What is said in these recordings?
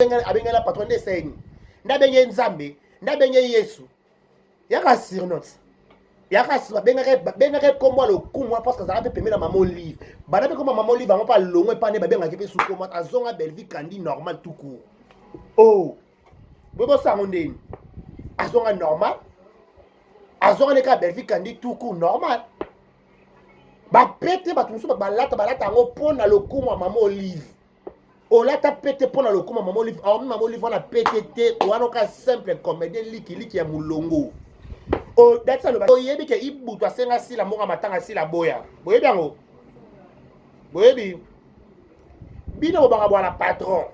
Abengeli na patron nde eseni nde abenge Nzambe, nde abenge Yesu. Yaka surnote, yaka babengaka nkombo ya lokumu wana parce que azalaka mpe pembeni na Mama Olive. Banda mpe kombo Mama Olive yango mpe alongwe epa nde babengaki mpe sukomo, azonga Bellevie Kandi normal tout court. Oh, boye bosala yango ndeni, azonga normal, azonga nde kaka Bellevie Kandi tout court normal. Bapete bato mosusu balata, balata yango mpo na lokumu ya Mama Olive. Olata pete mpo na lokumu ya Mama Olive, aomi Mama Olive wana pete te, wana oka simple comédien likiliki ya molongo. Odati aloba, oyebi ke Ibutu asenga Sila mbongo matanga, Sila boya. Boyebi yango, boyebi bino bobanga bwana patron,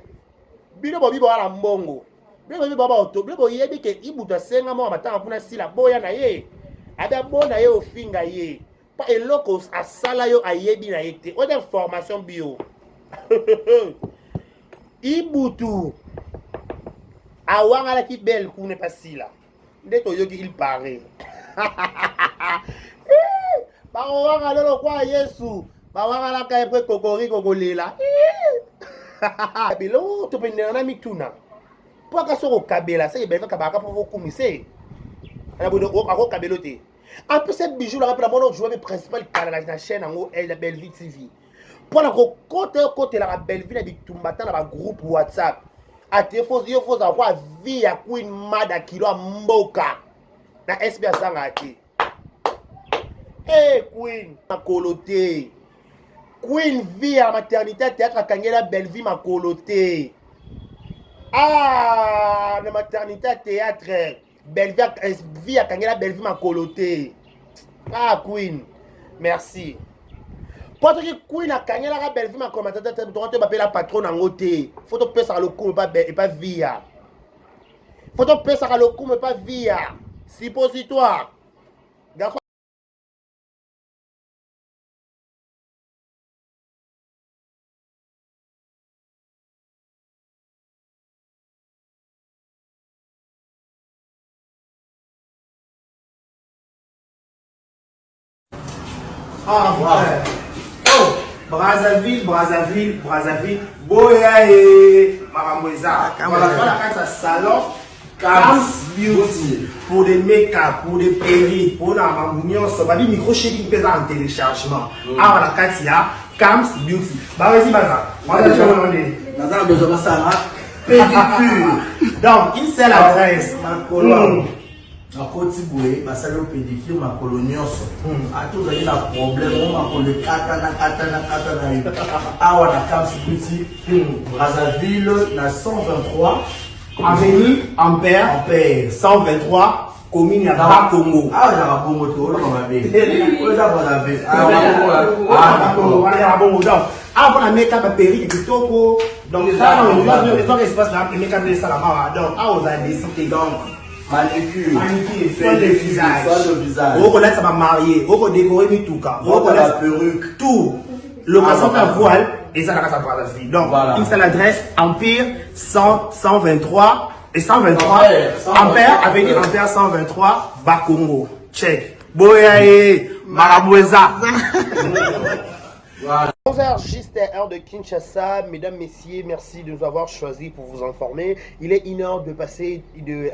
bino bobi bwana mbongo, bino boyebi baba oto, bino boyebi ke Ibutu asenga mbongo matanga kuna, Sila boya na ye, abe bona ye, ofinga ye pa eloko asala yo ayebi na ye te. Oyo information bio, Ibutu awangalaki belle kuna epa Sila nde toyoki, il paraît bakowanga lolo kwa Yesu bawangalaka ye mpe kokoriko kolela biloko. Topendela na mituna mpo aka soki okabela seke beleka kabaka mpo kokumise akokabelo te. En plus, ce bijou là, mpe namona ojoue principal kala na chaîne yango la Bellevue TV mpo na kokota, okotelaka Bellevue na bitumba ta na bagroupe WhatsApp. Ate yo fozala kwa vie ya Queen Mada kilo ya mboka na SB azangaka te. E Queen makolo te, Queen vie ya maternité théâtre akangela Bellevue makolo te. Ah, na maternité théâtre Bellevue vie akangela Bellevue makolo te. Ah Queen, merci. Mpo soki Queen akangelaka Bellevue makolo matata tonga te, bapela patron yango te. Fo topesaka lokumu epa via, fo topesaka lokumu epa via suppositoire. Ah, ouais. Oh, Brazzaville, Brazzaville, Brazzaville, boya e makambo eza. Voilà, voilà kati ya salon Kams Beauty pour des make-up, pour des perruques, pour na makambo nyonso. Babi micro shaking mpe eza en téléchargement. Awa na kati ya Kams Beauty. Bawezi baza. Wana nde. Naza na besoin basala pédicure. Donc, une seule adresse. Makolo. Nakoti boye, basali yo pédicure makolo nyonso. Ata ozali na problème o makolo ekatana katana katana yo, awa na Kams Beauty, Brazzaville, na 123 Avenue Ampère, Ampère 123, commune ya Bakongo. Awa ezaka bongo te, oloba mabe, oyo eza Brazzaville. Wana ya bongo. Donc awa mpona make-up, baperruque kitoko. Donc ezwaka espace na make-up nde esalama awa. Donc awa ozala décité. Donc manicure, manicure, soin de visage, soin de visage, okolatisa bamariés, okodécorer mituka, okola perruque, tout, location ta voile eza na kati ya Brazzaville. Donc Voilà. une seule adresse, Empire 100, 123 et 123 Ampère, Ampère, avenue Ampère 123, Bakongo. Check, boya ye makambo eza. Voilà. 11h juste, heure de Kinshasa. Mesdames, messieurs, merci de nous avoir choisis pour vous informer. Il est 1h de passer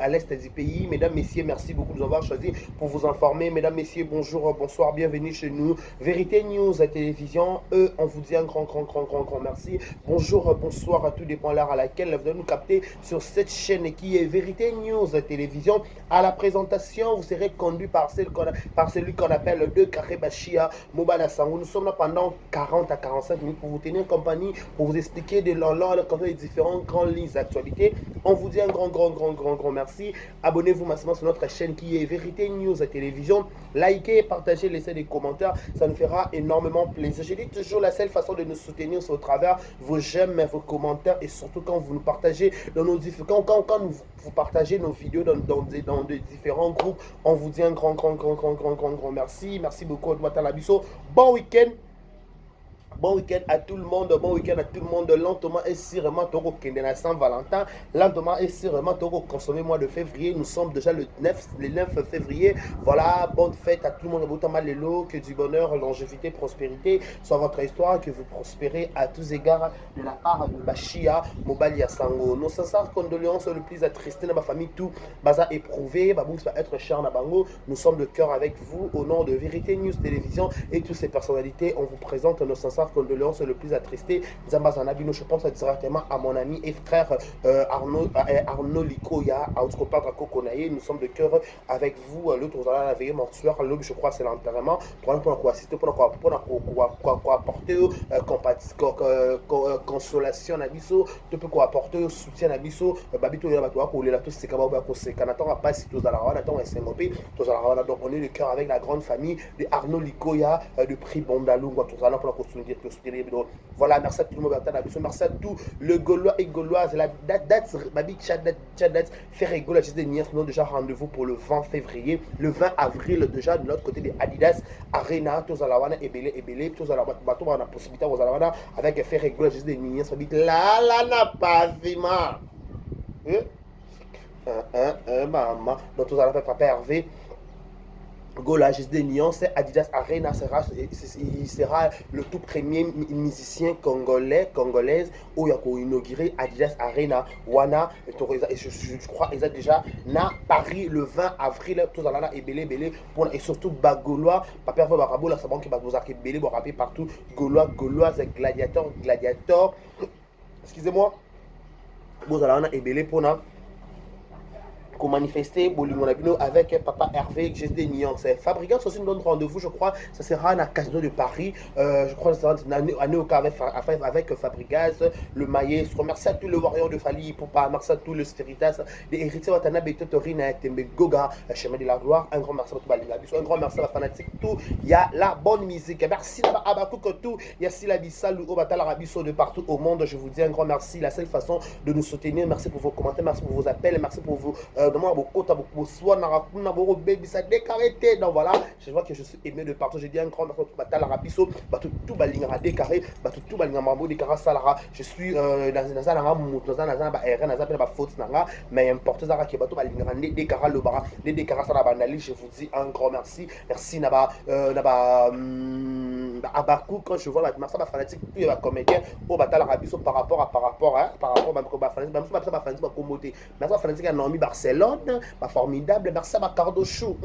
à l'est du pays. Mesdames, messieurs, merci beaucoup de nous avoir choisis pour vous informer. Mesdames, messieurs, bonjour, bonsoir, bienvenue chez nous. Vérité News à télévision, eux, on vous dit un grand, grand, grand, grand, grand merci. Bonjour, bonsoir, à tout dépend l'heure à laquelle vous allez nous capter sur cette chaîne qui est Vérité News à télévision. À la présentation, vous serez conduit par celui qu'on appelle De Carré Bachia Mobala Sango. Nous sommes là pendant 40 à 45 minutes pour vous tenir compagnie, pour vous expliquer de l'en les différentes grandes lignes d'actualité. On vous dit un grand, grand, grand, grand, grand merci. Abonnez-vous massivement sur notre chaîne qui est Vérité News à télévision. Likez, partagez, laissez des commentaires. Ça nous fera énormément plaisir. Je dis toujours, la seule façon de nous soutenir, c'est au travers vos j'aime, vos commentaires et surtout quand vous nous partagez dans nos différents, quand nous, vous partagez nos vidéos dans de différents groupes. On vous dit un grand, grand, grand, grand, grand, grand, grand merci. Merci beaucoup. Biso. Bon week-end. Bon week-end à tout le monde, bon week-end à tout le monde. Lentement et sûrement, tokokende na Saint-Valentin. Lentement et sûrement, toko consommer mois de février. Nous sommes déjà le 9 février. Voilà, bonne fête à tout le monde. Botama lelo, que du bonheur, longévité, prospérité soit votre histoire, que vous prospérez à tous égards de la part de Bashia Mobali Sango. Nos sincères condoléances le plus attristé dans ma famille, tout baza éprouvé, babou va être cher na bango. Nous sommes de cœur avec vous au nom de Vérité News Télévision et toutes ces personnalités. On vous présente nos sincères condoléances le plus attristé. Nzambe aza na bino, je pense directement à mon ami et frère Arnaud Likoya, à autre koko na ye. Nous sommes de cœur avec vous. L'autre, vous allez la veillée mortuaire. L'autre, je crois, c'est l'enterrement. Pour assister, pour apporter consolation na biso, to mpe koapporter soutien na biso. Babi toyela bato bakolela, toseka, bao bakoseka na ntango ya pasi, tozalaka wana, ntango ya esengo mpe tozalaka wana. Donc on est le cœur avec la grande famille de Arnaud Likoya de Prix Bondalungwa. Tozala mpona kosoutenir bino. Voilà, merci à tout le monde na biso, merci à tout le Gaulois et Gauloise. La date babi chat date Ferre Gola Jésus de nous déjà rendez-vous pour le 20 février, le 20 avril déjà, de l'autre côté de Adidas Arena. Tozala wana ebele ebele, tozala bato bana possibilité kozala wana avec Ferre Gola Jésus de Nias. Babi la la na pavima eh? Un, un, un, maman. Donc tozala mpe papa Hervé Gola, Jésus de Nuance, Adidas Arena sera, il sera le tout premier musicien congolais, congolaise, où il a inauguré Adidas Arena, wana, et je crois, ils ont déjà na Paris le 20 avril, tout ça là, ebele, ebele, pour, et surtout, ba Gaulois, papa Hervé Barabola, ça banque, ebele, bon, rappeler partout, Gaulois, Gauloise, gladiateur, gladiateur, excusez-moi, bozala wana ebele mpona manifester bolingo na bino avec papa Hervé GSD Nuance. Fabregas aussi nous donne rendez-vous, je crois, ça sera à Casino de Paris. Je crois que ça sera une année au avec Fabregas, le maestro. Merci à tous les warriors de Fally Ipupa, merci à tous les Spiritas, les héritiers Watanabe, Totorina, Tembe Goga, Chemin de la Gloire. Un grand merci à tout le un grand merci à la fanatique, tout. Il y a la bonne musique. Merci là-bas, Abakou, tout. Il y a Sila Bissalou, Obatala Rabiso de partout au monde. Je vous dis un grand merci. La seule façon de nous soutenir, merci pour vos commentaires, merci pour vos appels, merci pour vos. Donc voilà, je vois que je suis aimé de partout. Je dis un grand merci à Rabiso, tout balingara décarré, tout balingara mambo décarré salara. Je suis dans un moto, dans un ba erreur, dans un ba faute nanga, mais important ça que bato balingara décarré le bara, décarré sala banali. Je vous dis un grand merci. Merci naba naba Abakou quand je vois la merci ba fanatique tout ba comédien au batala Rabiso par rapport hein, par rapport ba fanatique, ba ba fanatique ba commoté. Merci ba fanatique à Naomi Barcelone, ba formidable, merci à Cardo Chou.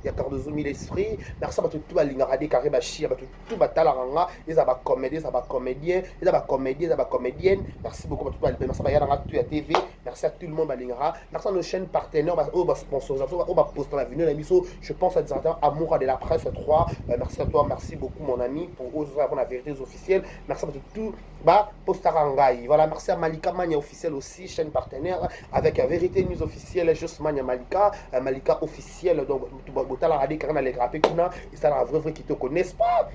Ya Cardozo mille esprit, merci à tout balingara décarré ba chia, ba tout batala ranga, eza ba comédien, eza ba comédien, eza ba comédien, eza ba comédienne. Merci beaucoup tout merci ba yara tout ya TV. Merci à tout le monde balingara. Merci à nos chaînes partenaires, ba ba sponsors, ba ba poster la vidéo na biso. Je pense à directement Amour de la presse 3. Merci à toi, merci beaucoup mon ami pour pour la vérité officielle. Merci à tout ba postarangai. Voilà, merci à Malika Mania officielle aussi, chaîne partenaire avec Vérité News officielle, juste Mania Malika, Malika officielle. Donc botala radi karana les grappé kuna, et ça la vraie vraie qui te connaissent pas.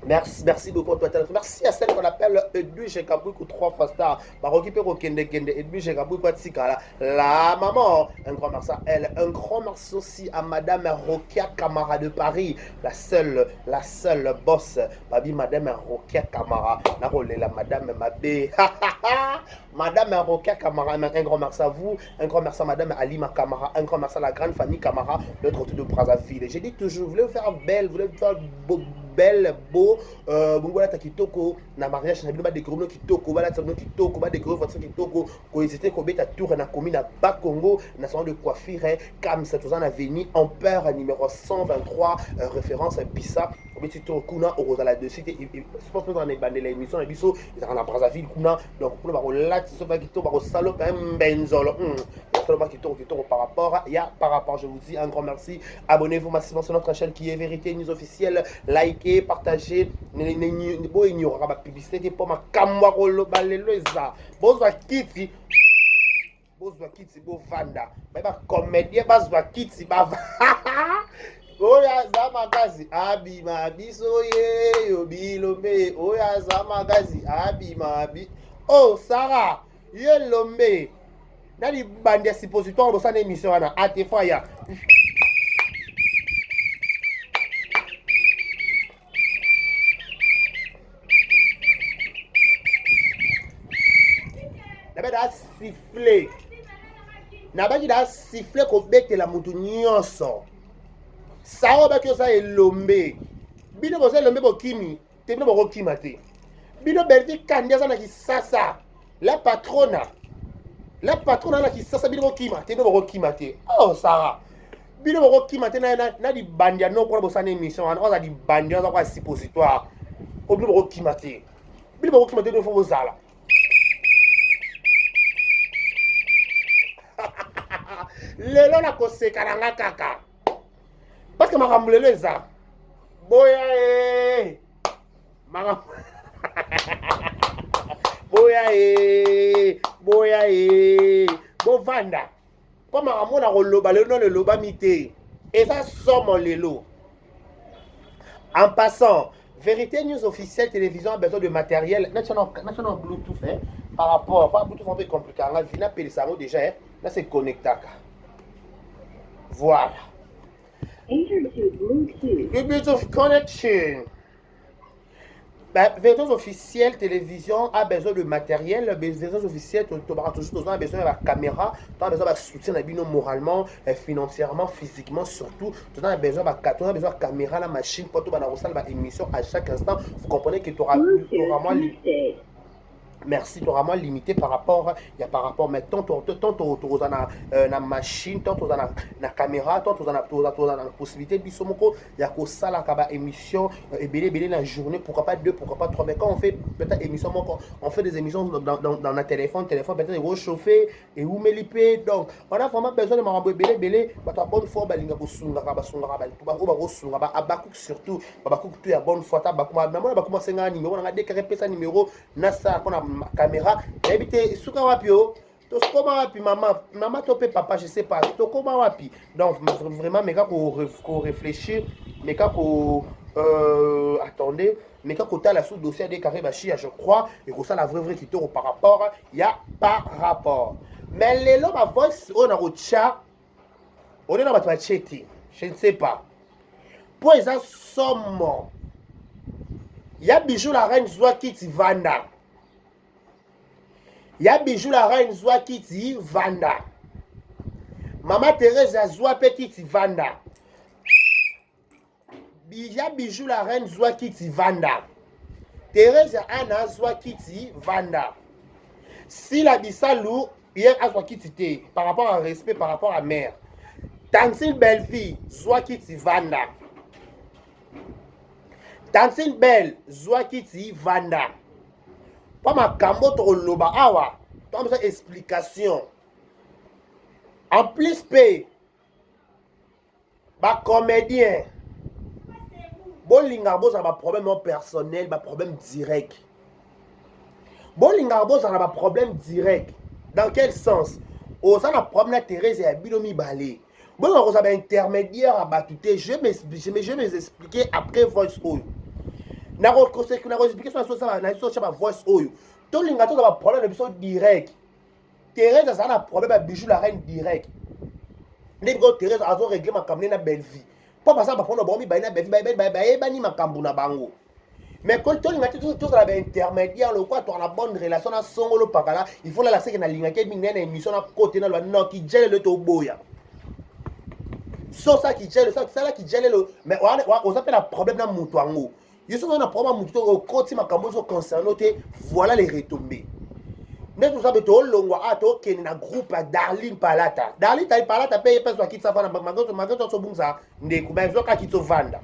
Merci, merci beaucoup toi. Merci à celle qu'on appelle Edwige Kaboukou 3 fois star. Baroki pe kende kende Edwige Kaboukou Tikala. La maman, un grand merci à elle. Un grand merci aussi à Madame Rokia Kamara de Paris, la seule boss. Babi Madame Rokia Kamara. Na la Madame Mabé. Madame Rokia Kamara, un grand merci à vous. Un grand merci à Madame Alima Kamara. Un grand merci à la grande famille Kamara, de l'autre côté de Brazzaville. J'ai dit toujours, vous voulez vous faire belle, vous voulez vous faire beau, belle, beau, bongo la kitoko na mariage na bino ba décorer bino kitoko, ba latisa bino kitoko, ba décorer voiture kitoko, ko hésiter ko beta tour na commune na Bas-Congo, na salon de coiffure Kams, toza na avenue Ampère numéro 123, référence Bissa. Obeti tour kuna okozala de cité sport na ebandela émission na biso ezalaka na Brazzaville kuna. Donc kuna bakolatisa ba kitoko, bakosalo quand même mbenzolo. Solo kitoko kitoko par rapport ya par rapport. Je vous dis un grand merci. Abonnez-vous massivement sur notre chaîne qui est Vérité News officielle. Likez, partagez, bo ignorera ba publicité po makambo ya koloba lelo eza. Bozwa kiti, bozwa kiti bovanda. Ba comédien bazwa kiti bava. Oyo aza makasi abima biso ye yo bilombe. Oyo aza makasi abima bi. Oh Sarah, ye lombe. Nani bandi ya suppositoire bosana émission wana atefa ya. da siffle, nabaki da siffle kobetela motu nyonso. Sawa obaki oza elombe, bino boza elombe bokimi te, bino bokokima te. Bino Bellevue Kandi aza na Kisasa, la patrona, la patrona na Kisasa, bino bokima te, bino bokokima te. Oh Sarah, bino bokokima te na, na, na libandi ya noko wana bosala émission wana, oza libandi wana kwa suppositoire, o bino bokokima te, bino bokokima te, bino fo bozala. Lelo nakoseka na nga kaka parce que makambo lelo eza boya e makambo boya e boya e bovanda mpo makambo na koloba lelo nano elobami te, eza somo lelo. En passant, Vérité News officielle télévision a besoin de matériel national, national Bluetooth, hein, par rapport par Bluetooth un peu compliqué nga vina pelisa yango déjà, hein, na se connectaka. Voilà. Le Bluetooth connection. Bah, Vérité officielle télévision a besoin de matériel. Vérité officielle, tu auras toujours besoin de la caméra, tu as besoin de soutien na moralement, financièrement, physiquement surtout. Tu as besoin de la caméra, la machine, pour tout ba émission à chaque instant. Vous comprenez que tu auras moins merci, tu auras moins limité par rapport, il y a par rapport, mais tant tu as na machine, tant tu as na caméra, tant tu as la possibilité biso moko ya kosala ka ba émission ebele ebele la journée, pourquoi pas deux, pourquoi pas trois. Mais quand on fait peut-être émission moko, on fait des émissions dans notre téléphone peut-être réchauffé et oumelipe. Donc on a vraiment besoin de makambo ebele ebele. Bato ya bonne foi balinga kosungaka, basungaka bato oyo bakosunga ba Abakouk surtout, babakouk to ya bonne foi. Ta bakuma namona bakuma senga numéro nanga dekare, pesa numéro nasala mpona caméra. Nayebi te suka wapi o tokoma wapi, mama mama to mpe papa, je sais pas tokoma wapi. Donc vraiment meka ko réfléchir, meka ko attendez, meka kotala sous dossier de carré bashia, je crois ekosala vrai vrai kitoko par rapport ya par rapport. Mais lelo ba voice oyo na kotia one na bato batie te, je ne sais pas mpo eza somo ya Bijou la reine. Zwa kiti vanda, ya Bijou la reine, zwa kiti vanda. Mama Thérèse azwa mpe kiti vanda. Ya Bijou la reine, zwa kiti vanda. Thérèse ana azwa kiti vanda. Sila Bisalu ye azwa kiti te par rapport à respect, par rapport à mère. Tantine Belleville, zwa kiti vanda. Tantine Belle, zwa kiti vanda mpo makambo tokoloba awa toamisa explication. En plus mpe bacomédien bolingaka bozala baproblème personnel, baproblème direct. Bolingaka bozala baproblème direct dans quel sens? Oza na problème na Thérèse ya bino mibale, bolingaka kozala baintermédiaire ya bato te. Je vais expliquer après voice oyo nakoexpliquer. So na biso otya bavoice oyo, tolinga tozala baproblème na biso direct. Thérèse azala na problème ya Bijou la reine direct. Nde biko Thérèse azorégler makambo nde na Bellevie mpo baza baproblème na bango mibale na Bellevie, bayebani makambo na bango. Mais tolinga te tozala baintermédiaire lokwa toka na bonne relation na songolo pakala. Il faut lala seke nalingaki mingi na émission na kote naloba noki jelelo toboya so osala kijelelo, sala kijelelo. Mais oza mpe na problème na moto yango, yo soki oza na problème ya motu to okoti makambo ozo concerne te. Voilà les retombées. Nde toza be tolongwa a tokende na groupe ya Darlin Palata. Darlin Palata mpe ye mpe azwa kiti afanda mageto, azobungisa ndeko me azwaka kiti ovanda.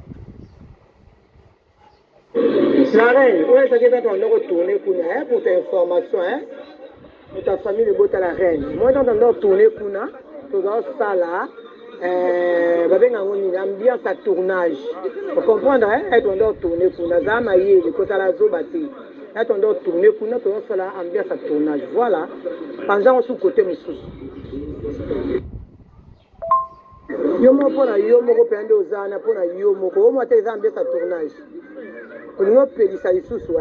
La reine, oyo ezalaki eza tanda kotourner kuna, hein, pour ta information, hein, pour ta famille ebota la reine. Moi tanda kotourner kuna, tozosala babenga yango nini, ambiance ya tournage, ocomprendre, hein? Tanda kotourner kuna, aza mayele kozala zoba te. Tanda kotourner kuna, tozosala ambiance ya tournage. Voilà, panza yango su kote mosusu. Yo moko mpona yo moko mpenza nde oza wana mpona yo moko omo ata eza ambiance ya tournage. Olingi opelisa lisusu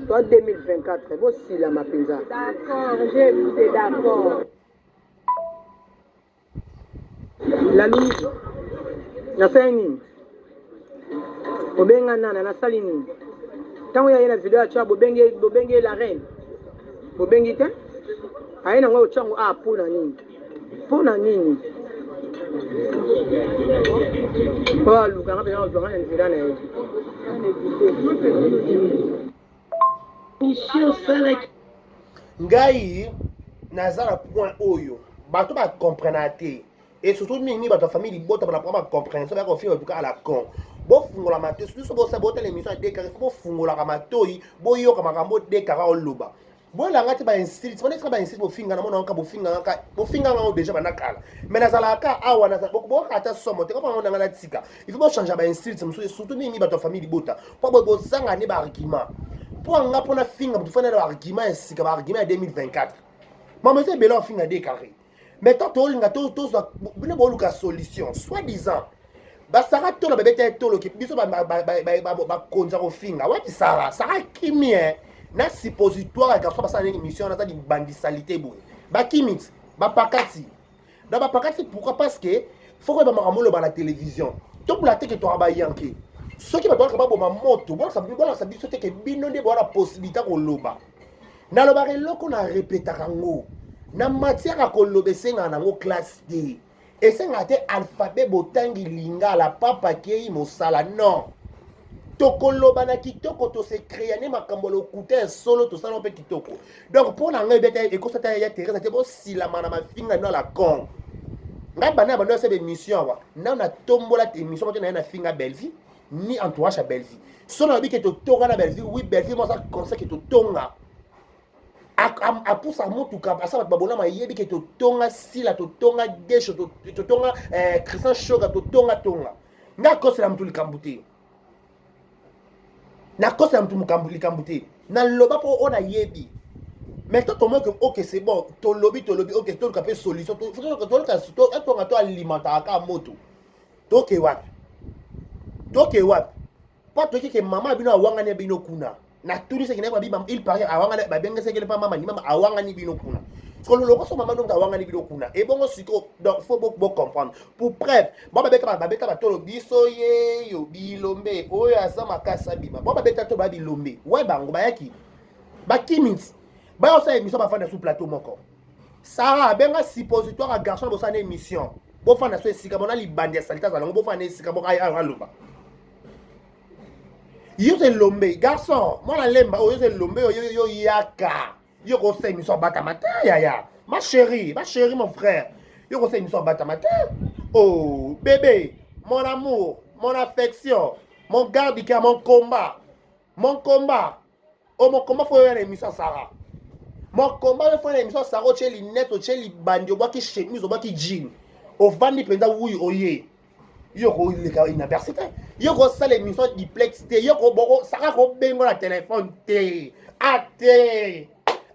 to 2024 bosilama mpenza. D'accord, j'ai écouté, d'accord. La Louise, nasali nini? Obenga nana, nasali nini? Ntango ya ye na video ya tya, bobengi, bobengi la reine, bobengi te. Aye nango otya yango ah mpo na nini? Mpo na nini? Oyo aluka nga mpenza azwa nga na nzela na ye. Mission osalaki. Ngai naza na point oyo bato ba comprenaka te et surtout mingi mingi bato ya famille libota bana problème ya compréhension bayaka kofinga bato kaka la con. Bofungola matoi surtout soki bosala botala émission ya Dekare, faut bofungolaka matoi boyoka makambo Dekare oloba. Boyela nga te ba insultes, wana esika ba insultes bofinga na mona ka bofinga nga bofinga nga déjà banda kala. Mais nazalaka awa na bokoka ata somo te kaka nga na tika. Il faut bo changer ba insultes mosusu surtout mingi bato ya famille libota. Po boye bozanga ne ba argument. Po nga pona finga moto fana ba argument ya sika ba argument ya 2024. Mama eza ebele ofinga de carré. Mais tant tolinga to tozwa bino boluka solution soit disant basara tolo babeta ye tolo ke biso bakonzi ya kofinga wapi sara sara kimi eh? Na suppositoire ya garçon basala ndenge émission wana aza libandi salite boye bakimi ti bapakati na bapakati pourquoi? Parce que faut koyeba makambo oloba na télévision tobola te ke toka bayanke soki bato balaka baboma moto bolakisa biso te ke bino nde bowana possibilité koloba. Nalobaka eloko na repetaka yango na matière ya koloba esengaka nango classe te, esengaka te alphabet botangi lingala papa kei mosala non. Tokoloba na kitoko tose créa ne makambo ya lokuta ya solo tosala mpe kitoko. Donc mpo na ngai ebeta ekosa ta ya Teresa te bosilama na mafinga no la con. Ngai banda banda osala émission awa nano natombola émission moko te na ye na finga Bellevue ni entourage ya Bellevue. So nalobi ke totonga na Bellevue, oui Bellevue moi aza conseil ke totonga apusa motuka asa bato babonama ayebi ke totonga Sila, totonga Gesho, totonga Christian Shoga, totonga tonga. Nga akosela motu likambo te, nakosela motu likambo te, naloba mpo oyo nayebi. Mais tant tomoni ke ok c'est bon, tolobi tolobi ok, toluka mpe solution, toluka tonga to alimentaka kaka moto. Toke wapi? Toke wapi? Po toki ke mama bino awangani bino kuna. Na tuni seki na babi il paraît awangani babengesaki pa mama ni mama awangani bino kuna. Siko loko so mama donc awangani bino kuna. Et bongo siko donc faut bo comprendre. Pour preuve, ba babeta babeta batolo biso ye yo bilombe oyo aza makasa bima. Ba babeta to ba bilombe. Ouais bango bayaki. Ba kimins. Ba osala émission ba fanda sous plateau moko. Sarah abenga suppositoire ya garçon bosala na émission. Bofanda so esika bona libandi ya salite azala ngo bofanda esika moko ayo aloba. Yo ze lombe garçon mwana lemba oyo ze lombe oyo yo yaka. Yo ko sala émission batama te yaya. Ma chérie, ma chérie mon frère. Yo ko sala émission batama te. Oh bébé, mon amour, mon affection, mon garde cœur, mon combat. Mon combat. Oh mon combat faut ya na émission Sarah. Mon combat faut na émission Sarah otie lunette, otie libandi, obwaki chemise, obwaki jean. Ovandi mpenza wuyi oye. Yo koleka inaperçu te. Yo kosala émission duplex te. Yo koboko Sarah kobengo na téléphone te. Ate.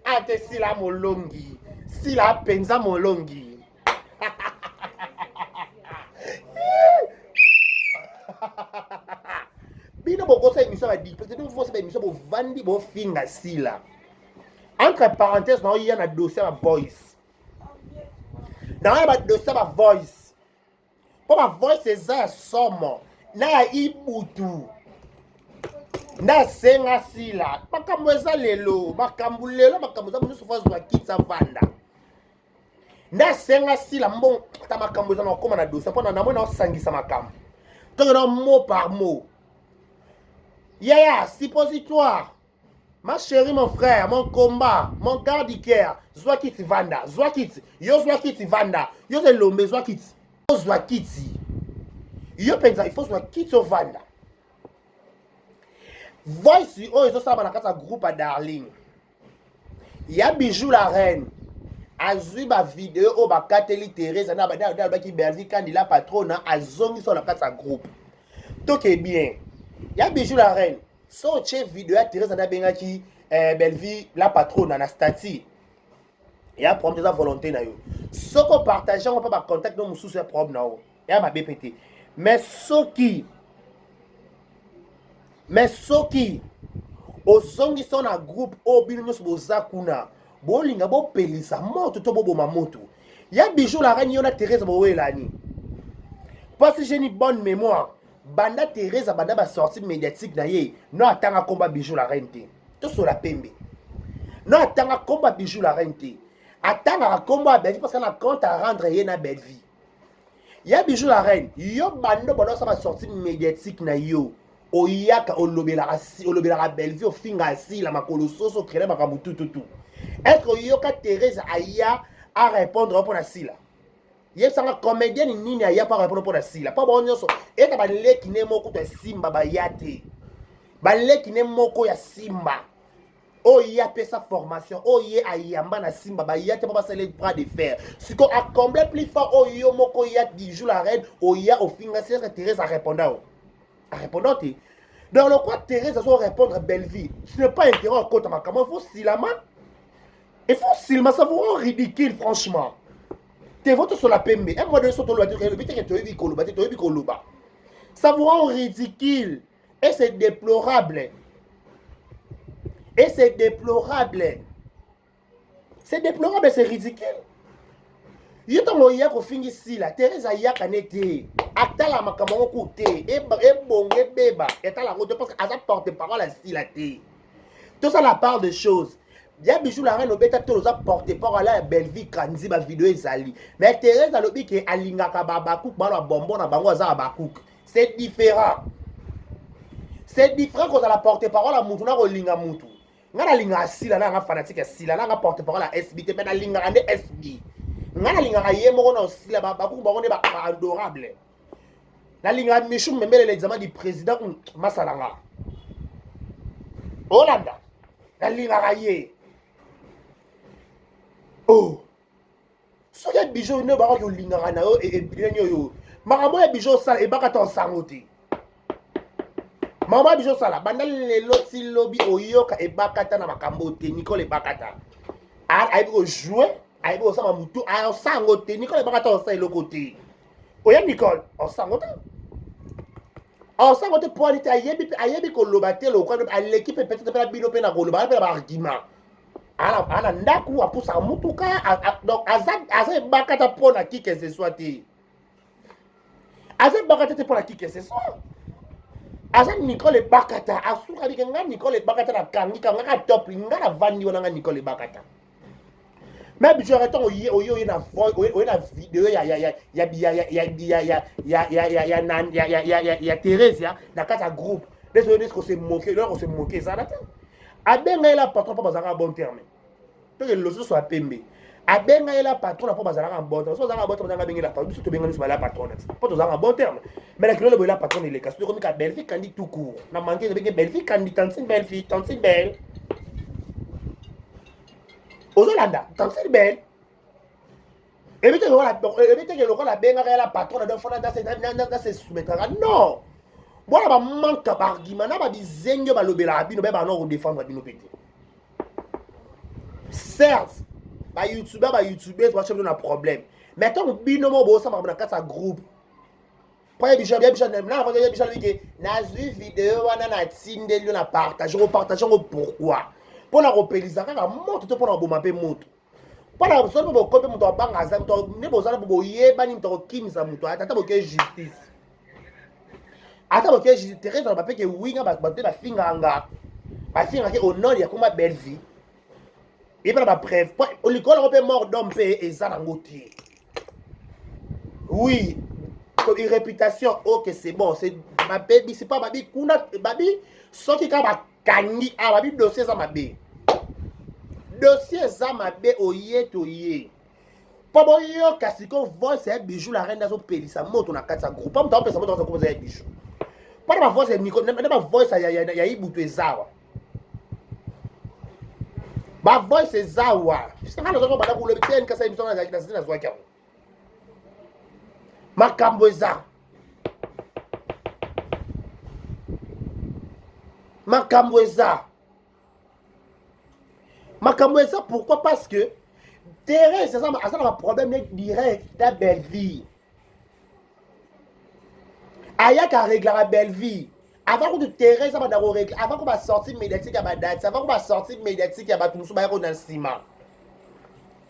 Ate sila molongi. Sila mpenza molongi. Bino bokosa émission ba duplex, bino bokosa émission bovandi bofinga Sila. Entre parenthèses, na oya na dossier ba voice. Na oya ba dossier ba voice. Po ba voice eza ya somo na ya ibutu. Na senga Sila. Makambo eza lelo, makambo lelo, makambo eza nyonso faut azwa kitsa vanda. Nda senga Sila mbongo ta makambo eza na kokoma na dossier mpona namoni naosangisa makambo. Tokenda mot par mot. Yaya, suppositoire. Ma chérie, mon frère, mon combat, mon garde du cœur. Zwa kiti vanda, zwa kiti. Yo zwa kiti vanda. Yo ze lombe zwa kiti. Zwa kiti. Yo penza il faut zwa kiti ovanda. Voice oyo ezosala na kati ya groupe ya Darling. Ya Bijou la reine. Azwi ba video oyo bakateli Teresa na ba alobaki Bellevue Kandi la patrona azongisa na kati ya groupe. Toke bien. Ya Bijou la reine. So otie video ya Teresa nde abengaki Bellevue la patrona na statut. Ya problème eza volonté na yo. Soko partage yango pa ba contact no mosusu ya problème na yo. Ya mabe pe te. Mais soki ozongisa na groupe oyo bino nyonso boza kuna bolinga bopelisa moto to boboma moto. Ya Bijou la reine yo na Teresa bowelani. Parce que j'ai une bonne mémoire. Banda Teresa banda ba sortie médiatique na ye no atanga komba Bijou la reine te. Tosola pembe. No atanga komba Bijou la reine te. Atangaka kombo ya Bellevue parce que na compte à rendre ye na Bellevue. Ya Bijou la reine, yo bando bando osala sortie médiatique na yo. Oyaka olobelaka si olobelaka Bellevue ofinga asila makolo soso créer makambo tout tout tout. Est-ce que oyoka Thérèse aya a répondre mpo na sila? Yebisanga comédienne nini aya mpo répondre mpo na sila? Mpo bango nyonso eka baleki ne moko to simba baya te. Baleki ne moko ya simba. Oyo ye apesa formation, oyo ye ayamba na simba baya te mpo basala bras de fer. Siko a combler plus fort oyo yo moko ya Bijou la reine oya ofinga c'est que Thérèse a répondre o. A répondre te. Donc le quoi Thérèse azo répondre Bellevue, ce n'est pas intérêt akota makambo, il faut silama. Il faut silama, ça vous rend ridicule franchement. Te voto sur la pembe. Un mois de soto lo te lobi te toyebi koloba te toyebi koloba. Ça vous rend ridicule. Et c'est déplorable. Et c'est déplorable. C'est déplorable, c'est ridicule. Yo ntango oya kofingi sila Thérèse ayaka ne te atala makambo yango ku te ebongo ebeba etala yango te parce que aza porte parole ya sila te tosala part de choses ya Bijou la reine obeta tolo oza porte parole ya Bellevue Kanzi ba video ezali mais Thérèse alobi ke alingaka ba bakouk bana bonbon na bango aza ba bakouk. C'est différent. C'est différent kozala porte-parole ya mutu na kolinga mutu. Nga nalingaka Sila na nga fanatique ya Sila na nga porte-parole ya SB te mais nalingaka nde SB. Nga nalingaka ye moko na Sila ba bakuku bango nde ba adorable. Nalingaka Michou Mbembele l'examen du président masala nga. Olanda. Nalingaka ye. Oh. Soki ya Bijou nde bakoki olingaka na yo ebinani oyo makambo ya Bijou osala ebaka ta osango te. Makambo ya Bijou osala banda lelo ti lobi oyoka ebakata na makambo te. Nicole ebakata ayebi kojoue, ayebi kosala motu osango te. Nicole ebakata osala eloko te. Oya Nicole osango te, osango te poani te. Ayebi ayebi koloba te lokwa aleki mpe peut-être mpe na bino mpe na koloba mpe na baargument ana ndako apusaka mutuka donc aza aza ebakata mpo na qui que ce soit te, aza ebakata te mpo na qui que ce soit. Aza Nicole ebakata asuka bike nga Nicole ebakata nakangi kangaka top nga navandi wana nga Nicole ebakata. Mais Bijou ntango oye oye oye na oye na video ya ya ya ya ya ya ya ya ya ya ya ya ya ya ya ya ya Theresia na kati ya groupe nde soki nde kose moke eloko kose moke ezala te. Abenga ye la patron mpo bazalaka bon terme toke lososo ya pembe. Abenga ye la patron mpo bazalaka bon terme. So bazalaka bon terme, bazalaka abenge la patron. Biso tobenga biso bala patron mpo tozalaka bon terme. Mais na kilolo boye la patron eleka soki ekomi ka Bellevue Kandi tout court na manke ebenge Bellevue Kandi tantine Bellevue tantine Belle ozolanda tantine Belle ebi teke lokola abengaka ye la patron donc fona nase soumettraka non. Bwana bamanka baargument na babizenge balobelaka bino bayebaka na kodefendre bino mpe te. Certes bayoutubeur bayoutubeurs batya bino na problème, mais ntango bino moko bosala makambo na kati ya groupe po ya Bijou ya Bijou na ya Bijou alobi ke nazwi video wana natindeli yo na partage kopartage yango pourquoi? Mpona kopelisa kaka moto to mpona koboma mpe moto? Mpona soki mpe bokomi mpe moto abanga aza moto nde bozala mpo boyebani moto akokimisa moto ata boke justice, ata boke justice. Thérèse aloba mpe ke winga bato te bafingaka nga bafingaka ke onol ya koma Bellevue ye mpe na bapreuve po likolo yango mpe mort d'homme mpe eza nango te. Oui, réputation ok, c'est bon, c'est babebisi mpo babi kuna babi soki kaka bakangi awa babi dossier eza mabe, dossier eza mabe. Oye toye mpo boyoka sikoyo voice ya Bijou la reine azopelisa moto na kati ya groupe. Moto azopelisa moto na kati ya groupe eza ya Bijou mpo na bavoice ya Nico na bavoice ya Ibutu ezawa bavoice ezawa nga nazwaki banda kulobi te nkasa biso nazwaki yango makambo eza makambo eza makambo eza. Pourquoi? Parce que Thérèse aza na baproblème direct na Bellevue. Ayaka areglaka Bellevue avant kutu Thérèse abanda koregle, avant ko basortie médiatique ya badati, avant ko basortie médiatique ya bato mosusu bayako na nsima,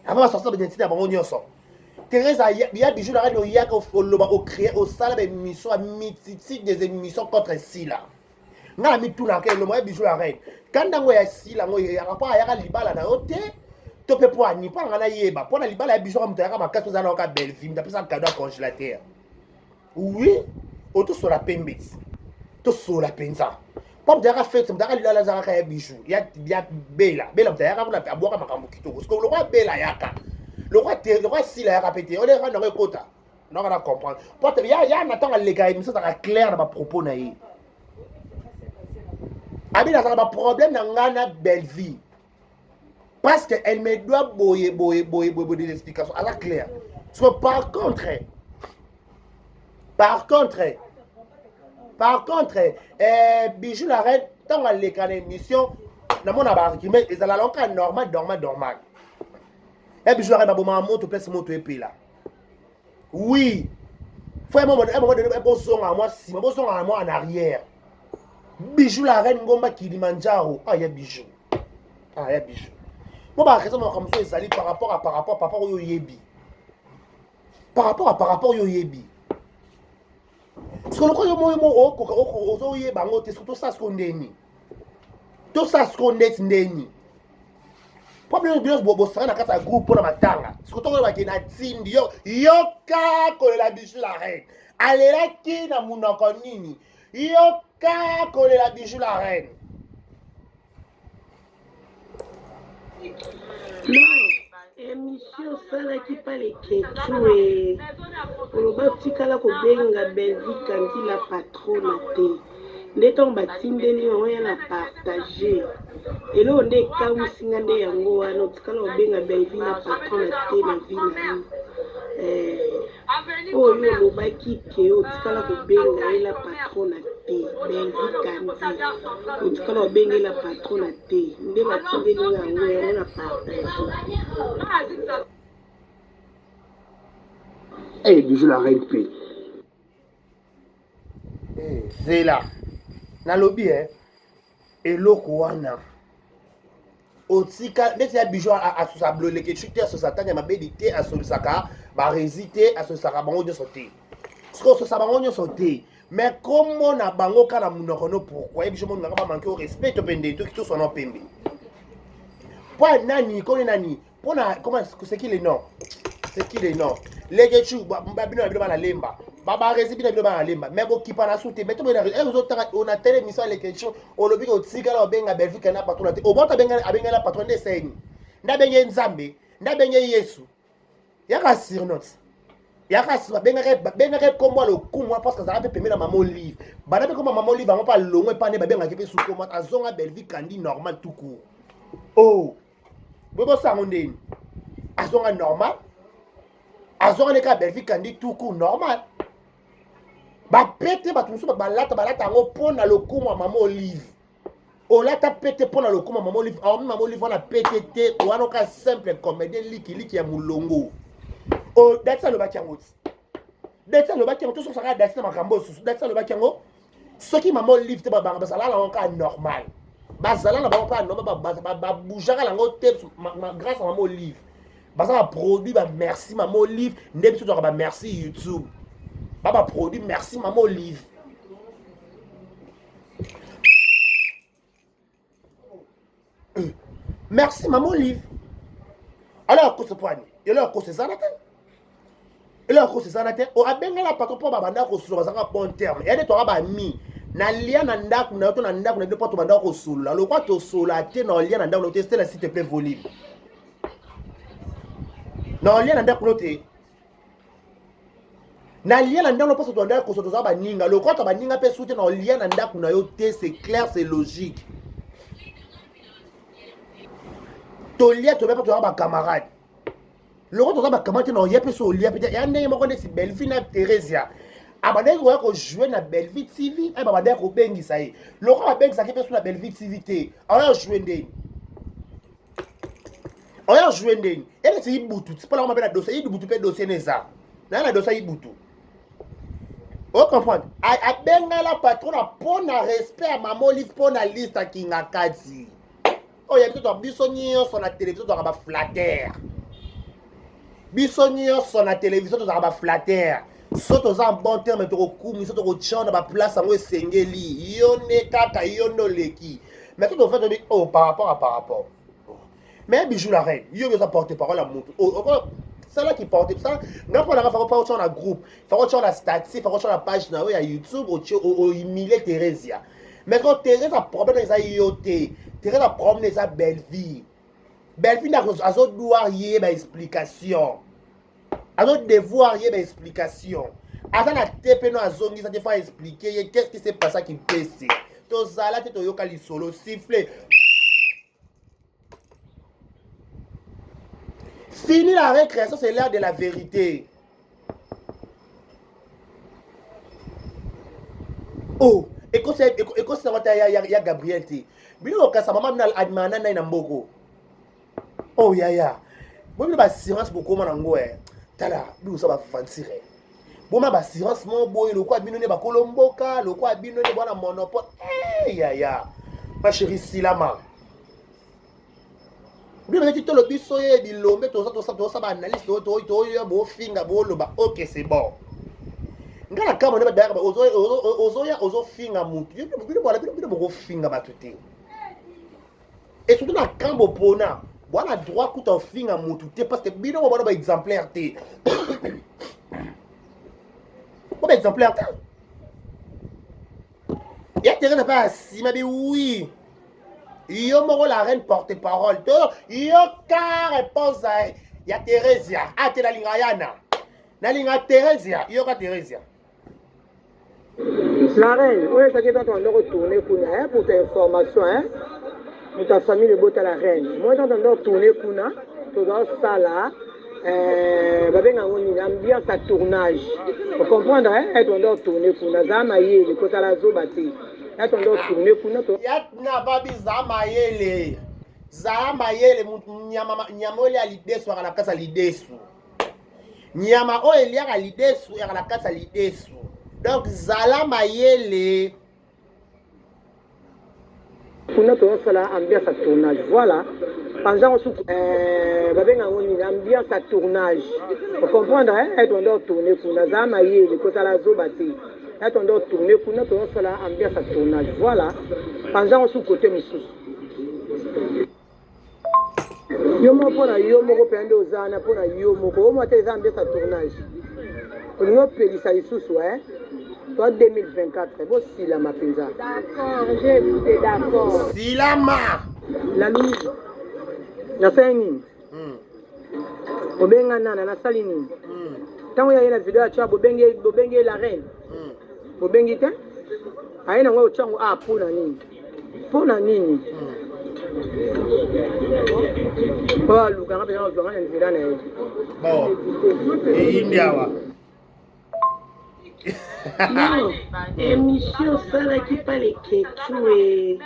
avant basortie médiatique ya bango nyonso. Thérèse ya Bijou na radio oyaka oloba ocréer osala baémission ya multitude des émissions contre Sila. Nga na mitunaka elongo ya Bijou la reine kanda yango ya Sila yango eyaka mpo ayaka libala na yo te. To mpe mpo ani mpo na ngai nayeba mpo na libala ya biso kaka moto ayaka makasi oza na kaka Bellevue moto apesa cadeau ya congélateur. Oui, otosola pembe ti. Tosola mpenza. Mpo moto ayaka fete, moto ayaka lilala azalaka ya bijou, ya ya bela. Bela moto ayaka kuna abwaka makambo kitoko. Sikoyo lokola bela ayaka. Lokola te, lokola sila ayaka pe te. Oleka nango ekota. Noko na comprendre. Mpo ya ya na ntango aleka émission azalaka clair na ba propos na ye. Abi nazalaka ba problème na ngai na Bellevue. Parce que elle me doit boye boye boye boye boye des explications. Aza clair. So par contre, par contre, par contre, eh, Bijou la reine, ntango aleka na émission, namona ba argument ezala loka normal normal normal. Eh Bijou la reine babomaka moto place moto epela. Oui. Faut un moment, un moment donné, bozonga mwa nsima, bozonga mwa en arrière. Bijou la reine Ngomba Kilimanjaro. Ah, ya Bijou. Ah, ya Bijou. Mo ba raison makambo mosusu ezali par rapport à par rapport par rapport oyo oyebi. Par rapport à par rapport oyo oyebi. Sikoyo lokola yo moyo mo okoka ozoyeba yango te, sikoyo tosala sikoyo ndeni. Tosala sikoyo ndeti ndeni. Problème bino bosanga na kati ya groupe mpo na matanga. Sikoyo tokoyeba ke na tindi yo yoka kolela Bijou la reine. Alelaki na monoko nini? Yoka kolela Bijou la reine. Non, émission osalaki pa leketchou e oloba otikala kobenga Bellevue Kandi la patrona te nde ntango batindeli yango ya na partage eloko nde ekamwisi nga nde yango wana otikala kobenga Bellevue la patrona te na vie na yo eh, Oyo yo olobaki ke otikala kobenga ye la patrona te Bellevue Kandy otikala kobenga ye la patrona te nde batindeli nga yango yango na partage. Hey, bijou la reine pe. Hey, zela. Nalobi eh eloko wana otika ndeti ya bijou asusa bloleke te asusa tanya mabedi te asolisaka barezi te asolisaka bango nyonso te soki ososa bango nyonso te mais kombo na bango kaka na monoko no pourquoi ye biso moningaka bamanke o respect to mpe nde toki toswana pembe mpo nani koni nani mpona comment c'est qui le nom c'est qui le nom legechu bino na bino bana lemba babaresi bino bino bana lemba mais bokipa na su te mais toboyena ozotanga ona tele émission ya legechu olobi ke otikala obenga belgique na patron te obota abengeli na patron nde eseni nde abenge nzambe nde abenge yesu yaka surnote yaka sima babengaka nkombo ya lokumu wana parce azalaka mpe pembe na mama olive banda mpe nkombo ya mama olive yango mpe alongwe epa nde babengaki mpe sukoma azonga bellevue kandi normal tout court oh boye bosala yango ndeni azonga normal azonga nde kaka bellevue kandi tout court normal bapete bato mosusu balata balata yango mpo na lokumu ya mama olive olata pete mpo na lokumu ya mama olive aomi mama olive wana pete te wana oka simple comédien likiliki ya molongo dati alobaki yango ti dati alobaki yango tosokosaka dati na makambo osusu dati alobaki yango soki mama olive te babanga bazala nango kaka normal bazala na bango kaka normal baboujaka nango te grâce à mama olive baza baproduit ba merci mama olive nde biso tozwaka ba merci youtube ba baproduit merci mama olive Merci maman Olive. Alors akosa mpo ani eloko akosa ezala te eloko akosa ezala te abengala patron mpo babanda kosolola bazalaka bon terme ya nde toka bami nalia na ndako na yo to na ndako na bino mpo tobanda kosolola lokwa tosolola te na olia na ndako na yo te stela s'il te plaît volume na olia na ndako na yo te na lia na ndako mposo tobandaki koso toza baninga lokota baninga mpe sute na olia na ndako na yo te c'est clair c'est logique tolia tolia mpe toza bacamarade loko toza bacamarade te na olia mpe so olia mpe te ya ndenge moko ndeti bellevue na theresia abandaki koya kojoue na bellevue tv aye babandaki kobengisa ye loko babengisaki mpe so na bellevue tv te aoya joue ndeni oya joue ndeni eleti ibutu mpo nango mabe na dossier ibutu mpe dossier na eza naye na dossier ibutu o comprendre abengala patron na mpo na respect ya mama olive mpo na liste ya kingakati oyo ya biso biso nyonso na televizio tozalaka baflatere biso nyonso na televizio tozalaka baflatere so toza en bon terme tokokumisa tokotya na baplace yango esengeli yo nde kaka yo nde oleki mais so tofai tobi oh par rapport à par rapport. Mais Bijou la reine, yo oza porte parole ya mutu. Sala ki porte sala nga pona nga fako pa otya na groupe, fako otya na statut, fako otya na page na yo ya YouTube otie o humilier Theresia. Mais quand Theresia problème eza yo te. Theresia problème eza Bellevue. Bellevue nde azo devoir ye ba explication. Azo devoir ye ba explication. Aza na te pe no azongisa te fa expliquer ye qu'est-ce qui s'est passé Kimpese. Tozala te toyoka lisolo siffler. Fini la récréation, c'est l'heure de la vérité. Oh, ekosi yango ata ya Gabriel te. Bino okasa mama bino adimana nai na mboko. Oh yaya. Bo bino ba assurance bokoma na ngo eh. Tala, bino sa ba aventure. Boma ba assurance mo boye lokwa bino ne bakolo mboka, lokwa bino ne bwana monopole. Eh yaya. Ma chérie Silama. Bino neti tolo biso ye bilombe toza toza toza ba analyse to to to yo bofinga boloba ok c'est bon. Nga na kama ne ba ozo ozo ya ozo finga mutu. Yo bino bwana bino bino bokofinga bato te. Et surtout na kambo pona bwana droit kuta ofinga mutu te parce que bino bwana ba exemplaire te. Bo ba exemplaire te. Ya terrain na pa sima bi oui. Yo moko la reine porte parole to yoka réponse ya Theresia. Ah te nalinga yana. Nalinga Theresia, yoka Theresia. La reine, oyo ezalaki ntango tobanda kotourne kuna hein, pour ta information hein, moto ya famille libota la reine moi ntango tobanda kotourne kuna tozosala eh, babenga yango nini ambiance ya tournage ocomprendre hein, eh, tobanda kotourne kuna zaa mayele kozala zoba te eh, tobanda kotourne kuna to... ya na babi zaa mayele zaa mayele nyama nyama oyo ya lidesu akala kasa lidesu Nyama oyo eliaka lidesu eyaka na kati ya lidesu. Donc zala mayele. Kuna tozosala ambiance ya tournage voilà panza yango suku eh, babenga yango nini ambiance ya tournage ocomprendre eh, tonda otourne kuna zala mayele kozala zoba te eh, tonda otourne kuna tozosala ambiance ya tournage voilà panza yango suku kote mosusu Yo moko pona yo moko pena nde oza wana pona yo moko omo ata eza ambiance ya tournage olingi opelisa lisusu eh toi 2024 bosilama mpenza. D'accord, j'ai écouté, d'accord. Silama. La Louise, nasali nini? Obenga nana, nasali nini? Ntango ya ye na video ya tshwa bobenge bobenge la reine. Bobengi te? Aye nango otyango a pona nini? Mpo na nini? Oyo alukanga mpenza kozwa nga na nzela na ye. Bon, eyindi awa. Non, émission osalaki pa leketchu e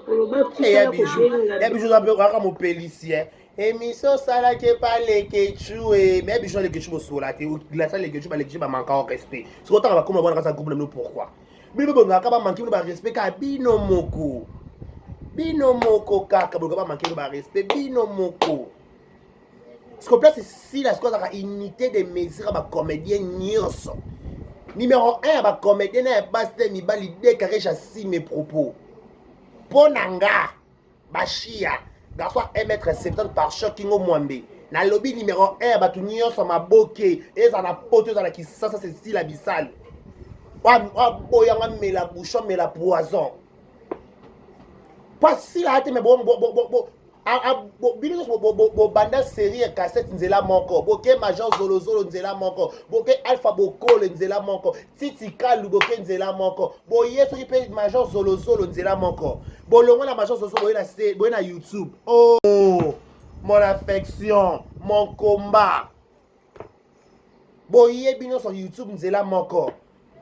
oloba tikala kobenga ya bijou aza kaka mopelisi eh. Émission osalaki epa leketchu e mais bijou na leketchu bosola te glasa leketchu baleketchu bamanka o respect soki otanga bakoma bwana kasa groupe na bino pourquoi bino bobongaka ba manque bino ba respect kaka bino moko bino moko kaka boluka ba manque bino ba respect bino moko siko place esila siko azalaka unité de mesure ya bacomédien nyonso numéro 1 ya bacomédien na ya basi te mibali décaré j'assume mes propos mpo na nga Bashia, garçon ya 1m70 par choc kingo mwambe. Nalobi numéro 1 ya bato nyonso maboke ezala na poto ezala na kisasa c'est Sila Bisalu. Aboya nga mela bouchon mela poison. Po asila te mais bo bo bo bo bino nyonso bobanda série ya cassette nzela moko boke major zolozolo nzela moko boke alpha bokole nzela moko titi kalu boke nzela moko boye soki mpe major zolozolo nzela moko bolongwa na major zolozolo boye na, boye na youtube oh mon affection mon combat boyebi nyonso youtube nzela moko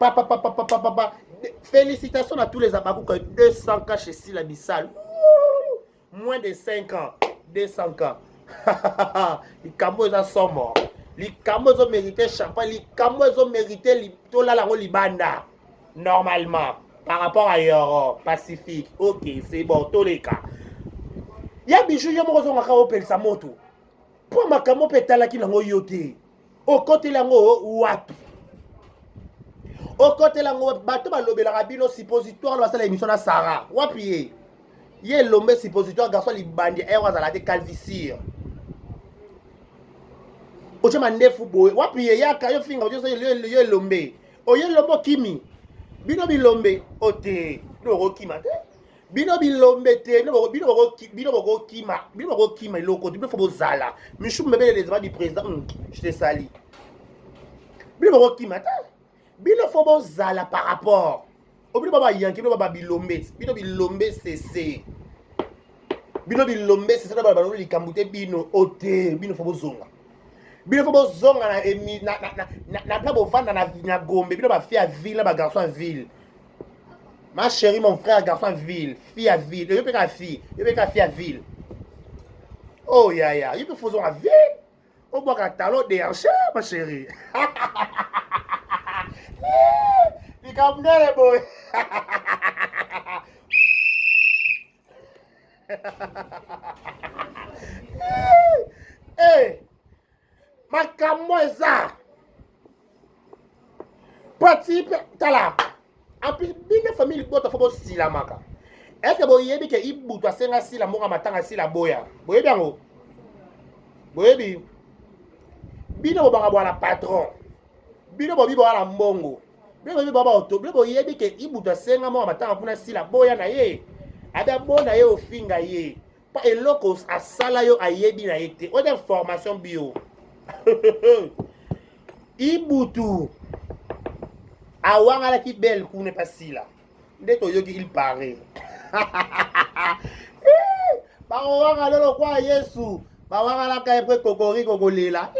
papa papa papa papa félicitations à tous les abakuka 200 k chez sila bisalu moins de 5 ans 200 k likambo eza somo likambo ezo mérite champagne likambo ezo mérite tolala yango libanda normalement par rapport à yoro pacifique ok c'est bon toleka ya bijou yo moko ozongaka opelisa moto mpo makambo mpe etalaki nango yo te okoteli yango wapi okotela yango wapi bato balobelaka bino suppositoire basala émission na sara wapi ye Ye elombe suppositoire garçon libandi ero azala te calvicire. Otie mandefu boye wapi ye yaka yo finga otie yo elombe. Oye elombe okimi. Bino bilombe ote bino bokokima te. Bino bilombe te bino bino bokokima bino bokokima eloko te bino fo bozala. Michou Mbebele les du président je te salue. Bino bokokima te. Bino fo bozala par rapport obino ba bayanke bino ba bilombe bino bilombe sese bino bilombe sese na balobi likambo te bino ote bino fo bozonga bino fo bozonga na emi na na na na na bovanda na na Gombe bino ba fille ya ville na ba garçon ya ville ma chérie mon frère garçon ya ville fille ya ville yo pe ka fille yo pe ka fille ya ville oh yaya yo pe fo ozonga ville obwaka talon déhanché ma chérie likambo ndele boye. Hey, makambo eza pati tala en plus bino famille libota fo bosilamaka. Est-ce boyebi ke Ibutu asenga sila mbongo matanga sila boya? Boyebi yango? Boyebi bino bobanga bwana patron, bino bobi bwana mbongo, bino boyebi baba oto, bino boyebi ke Ibutu asenga mbongo matanga kuna sila boya na ye abe abona ye ofinga ye pa eloko asala yo ayebi na ye te. Oyo information bio. Ibutu awangalaki belle kuna epa sila nde toyoki il paraît. Bakowanga lolo kwa Yesu bawangalaka ye mpe kokoriko kolela.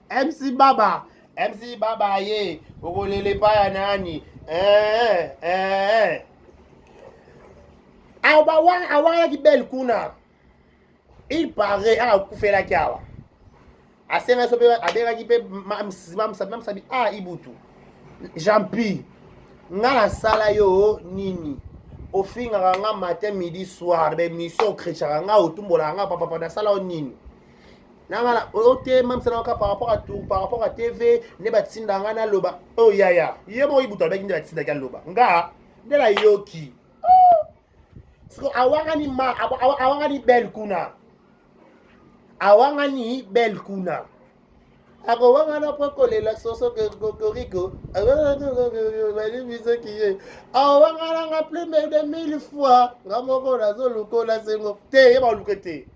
MC Baba, MC Baba ye okolela epai ya nani? Eh, eh. Awangalaki belle kuna il paraît akufelaki awa asengaki so mpe abengaki mpe mamsabi ah Ibutu Jean-Pi nga nasala yo nini? Ofingaka nga matin midi soir ba émission okretchaka nga otumbolaka nga papapa nasala yo nini? Nanga ote mamsala kaka par rapport à tout, par rapport à TV nde batinda nga naloba. Oh yaya ye moko Ibutu alobaki nde batindaki aloba nga nde nayoki. Siko awangani ma awangani belle kuna, awangani belle kuna akowangana mpo kolela soso kokoriko balibisoki ye awangananga plus de mille fois nga moko nazolukola sengo te ye baluke te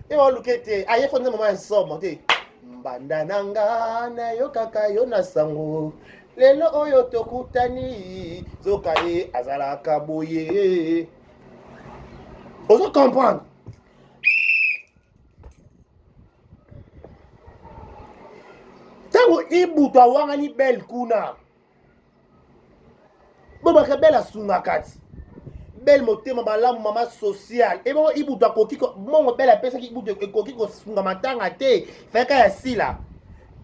ye baluke te aye fo nde mama ya nsomo te mbanda na nga nayokaka yo na sango lelo oyo tokutani zoka ye azalaka boye. Ozo comprendre ntango Ibutu awangani belle kuna bobaka belle asungaka ti belle motema malamu mama sociale ebongo Ibutu akoki mongo belle apesaki Ibutu ekoki kosunga matanga te fayaka ya sila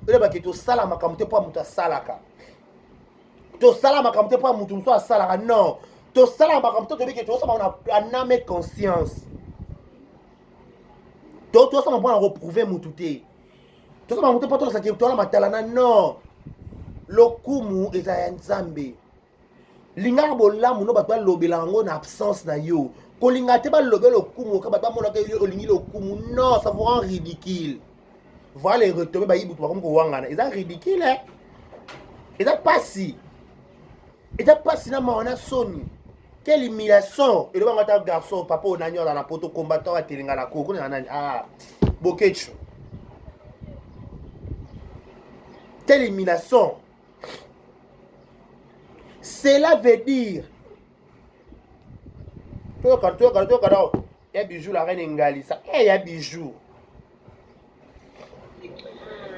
oyebaki tosala makambo te mpo ya moto asalaka, tosala makambo te mpo ya moto mosusu asalaka. Non, tosala makambo te toyebi ke tosala na âme conscience, tosala mpona koprouver motu te, tosala makambo te mpo tolakisa toala matala na non. Lokumu eza ya Nzambe. Lingaka bolamu no bato balobela yango na absence na yo. Kolinga te balobe lokumu oka bato bamonaka yo olingi lokumu. Non, ça vous rend ridicule. Voilà les retombées bayibutu bakomi kowangana eza ridicule eh? Eza pasi, eza pasi na mawa na soni. Quelle humiliation! Elobanga ata garçon papa oyo nani aza na poto combattant atelenga na koko na nani ah Bokechu. Quelle humiliation! Cela veut dire toyoka toyoka toyoka nao ya Bijou la reine engalisa e ya Bijou.